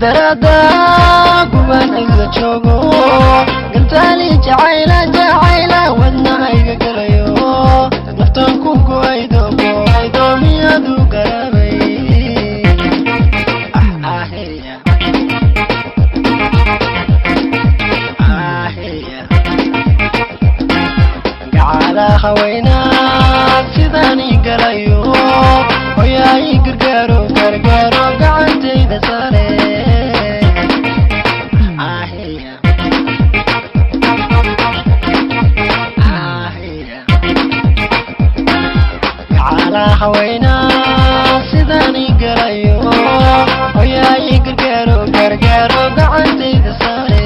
Darada kuban cidla joogo, gantaali jacayla jacayla wadnahayga galayo, naftan ku go'aydo go'aydo, miyadu garaabay? Aheya aheya, gacala haweynaa sidaan ii galayo, hoyaa ii gargaaro gargaaro, gacantayda saare. Aheya aheya, gacala haweynaa sidaan ii galayo, hoyaa ii gargaaro gargaaro, gacantayda saare.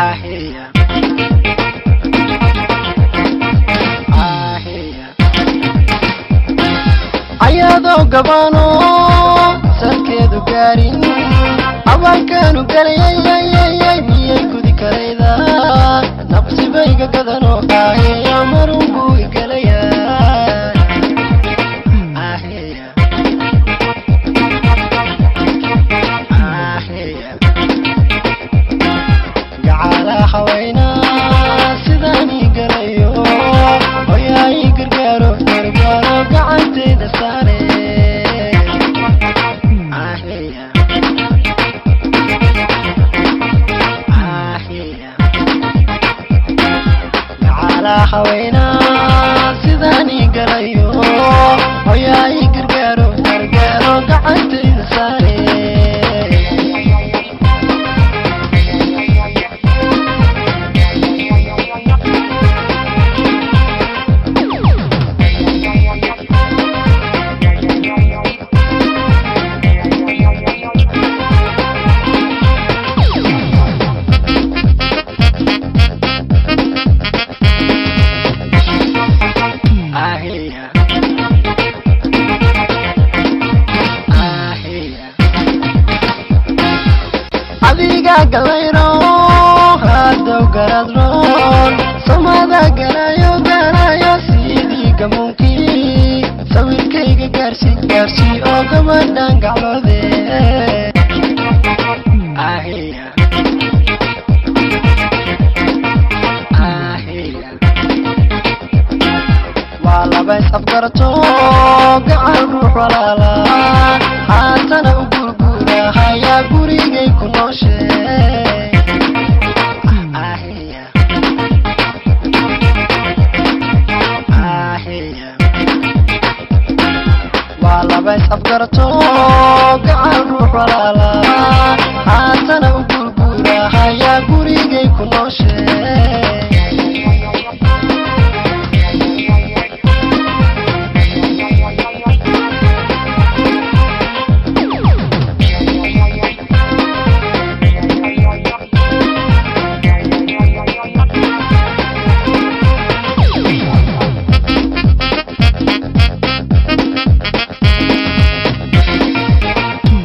Aheya aheya, ayadoo gabano salkeedu gaarin abaalkaanu galayayayayay, miyay gudi karayda? Naqsibayga gadano aheya, marun buu igalayaa. Aheya aheya, gacala haweynaa sidaan ii galayo, hoyaa ii gargaaro gargaaro, gacantayda saare. Aheya aheya, gacala haweynaa sidaan ii galayo, hoyaa ii gargaaro gargaaro, gacantayda saare. Aheya aheya, adiga galayro haddow garadroon samada galayo galayo, sidii gamuunkii sawirkayga gaarsi gaarsi oo gabadhan gacloode. Aheya aheya, waa laba is afgarato gacan ruux walaala, haatana u gurguura hayaa gurigay ku nooshe. Aheya aheya, waa laba is afgarato gacan ruux walaala, haatana u gurguura hayaa gurigay ku nooshe.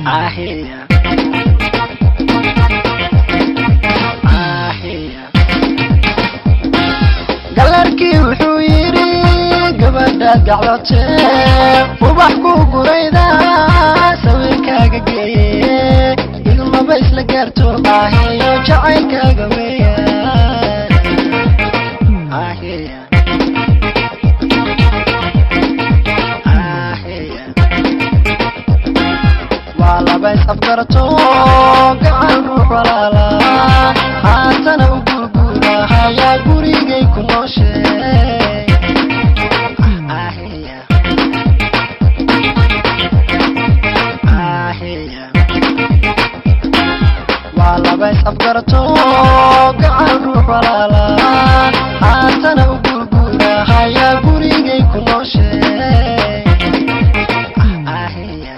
Aheya aheya, galarkii wuxuu yidhi gabadhaad gaclotee ubax ku gurayda sawirkaaga geeye, ilmaba isla gaarto aheyo, jacaylkaaga weeyaan. Aheya aheya, waa laba is afgarato gacan ruux walaala, haatana u gurguura hayaa gurigay ku nooshe. Aheya aheya, waa laba is afgarato gacan ruux walaala, haatana u gurguura hayaa gurigay ku nooshe. Aheya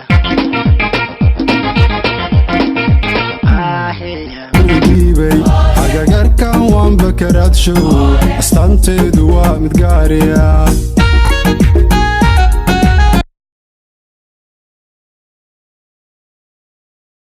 aheya, Dhiibay agagarkan waanba ka Dadka raadshow, astaanteedu waa mid gaariya.